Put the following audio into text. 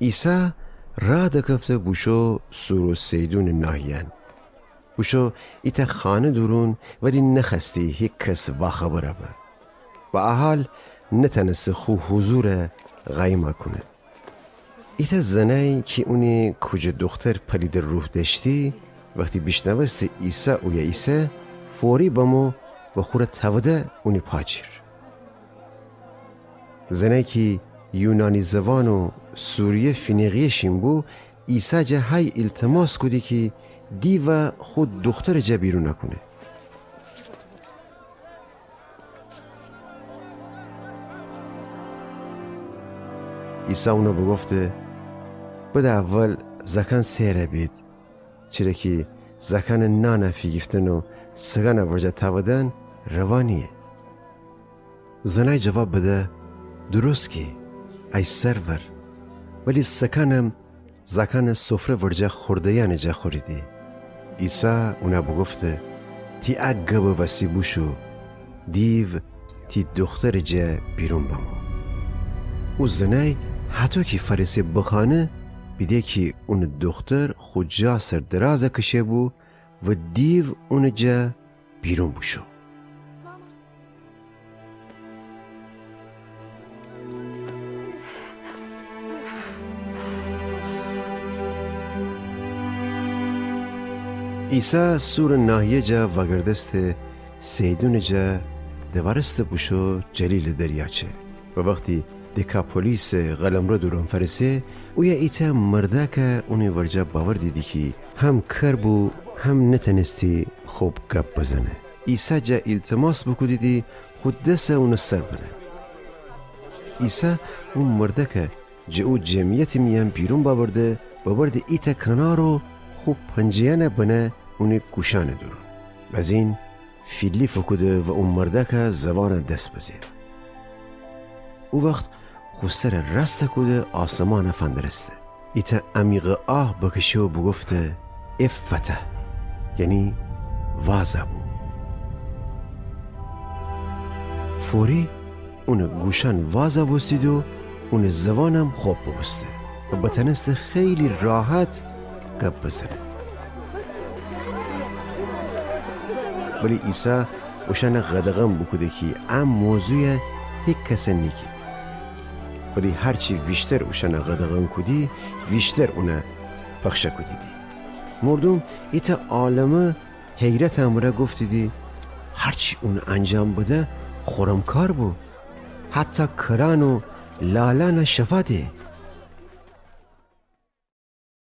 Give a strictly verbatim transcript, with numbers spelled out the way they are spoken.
عیسی راه دکفته بوشو سور و صیدونٚ ناحیه‌یأن. بوشو ایتأ خانه دورون، ولی نخوأستی هیکس واخبره به. و اهال نتأنسته خو حضور قایم کونه. ایتأ زنأی کی اونی کوجه دوختر پلیدٚ روح دأشتی، وختی بیشنوسته عیسی اویه ایسه، فوری بمو و خوره تأوده اونی پا جیر. زنأی کی یونانی زوان و سوریه فینیقیه شین بو، عیسی جا هی ایلتماس کودی کی دیوَ خو دوخترٚ جا بیرون کونه. عیسی اون بوگفته: بده اول زأکأن سئر بید، چره کی زأکأنٚ نان فیگیفتن و سگأنٚ ورجه تأودن روا نییه. زنأی جواب بده: درست گی، ای سرور، ولی سگأنم زأکأنٚ سفره ورجه خورده‌یأنٚ جا خوریدی. عیسی اون بوگفته: تی ا گبٚ وسی بوشو، دیو تی دوخترٚ جا بیرون بمو. او زنأی هطو کی فأرسه بخانه، بیده کی اونٚ دوختر خو جا سر دراز کشه بو و دیو اونٚ جا بیرون بوشو. عیسی سورٚ ناحیه جا وأگردسته، صیدونٚ جا دوارسته بوشو جلیلٚ دریاچه. و وختی دکاپولیسٚ قلمرو دورون فأرسه، اویه ایتأ مردأک اونی ورجه بأوردیدی کی هم کر بو، هم نتأنستی خب گب بزنه. عیسی جا ایلتماس بوکودیدی خو دس اونٚ سر بنه. عیسی او مردأک جٚه او جمعیتٚ میأن بیرون بأورده، ببرده ایتأ کنار و خو پنجه‌یأن بنه اونی گوشأنٚ دورون. بزین فیلی فوکوده و او مردأک زوان دس بزه. او وخت خو سر راست کوده آسمان فندرسته. ایتأ عمیقٚ آه بکشه و بوگفته: افته، یعنی واز بو. فوری اونٚ گوشأن واز بوستید و اونٚ زوانم خب بوسته و بتأنسته خیلی راحت گب بزنه. ولی عیسی اوشأن قدغن بوکوده کی ا موضوع هیکس نیگید. ولی هرچی ویشتر اوشأن قدغن کودی، ویشتر اون پخش کودیدی. مردوم ایتأ عالمه حیرتٚ امرأ گفتیدی: هرچی اون انجام بده، خورم کار بو. حتی کرأن و لالأن شفا ده.